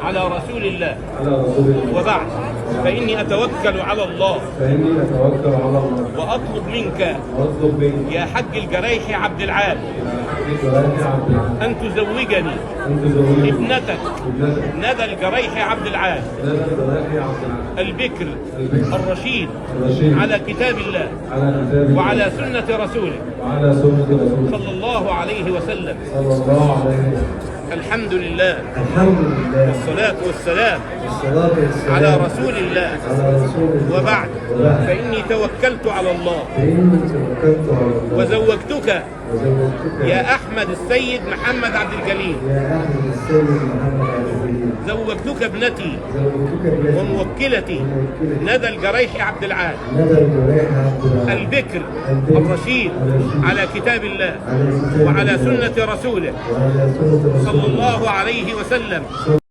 على رسول الله. على رسول الله. وبعد، فإني أتوكل على الله. فإني أتوكل على الله. وأطلب منك وأطلب منك يا حج الجريحي عبد العال يا حاج عبد العال أن تزوجني أن تزوجني ابنتك ابنتك ندى الجريحي عبد العال ندى الجريحي عبد العال البكر البكر الرشيد الرشيد على كتاب الله على كتاب الله وعلى سنة رسوله وعلى سنة رسوله صلى الله عليه وسلم. صلى الله عليه وسلم. الحمد لله الحمد لله والصلاة والسلام والصلاة والسلام على رسول الله. على رسول الله. وبعد، وبعد، فإني توكلت على الله فإني توكلت على الله وزوجتك وزوجتك يا أحمد السيد محمد عبد الجليل، يا أحمد السيد محمد عبد الجليل، زوجتك ابنتي زوجتك ابنتي وموكلتي وموكلتي ندى الجريحي عبد العال ندى الجريح عبد العال البكر البكر الرشيد الرشيد على كتاب الله على كتاب وعلى الله سنة رسوله وعلى سنة رسوله صلى الله عليه وسلم.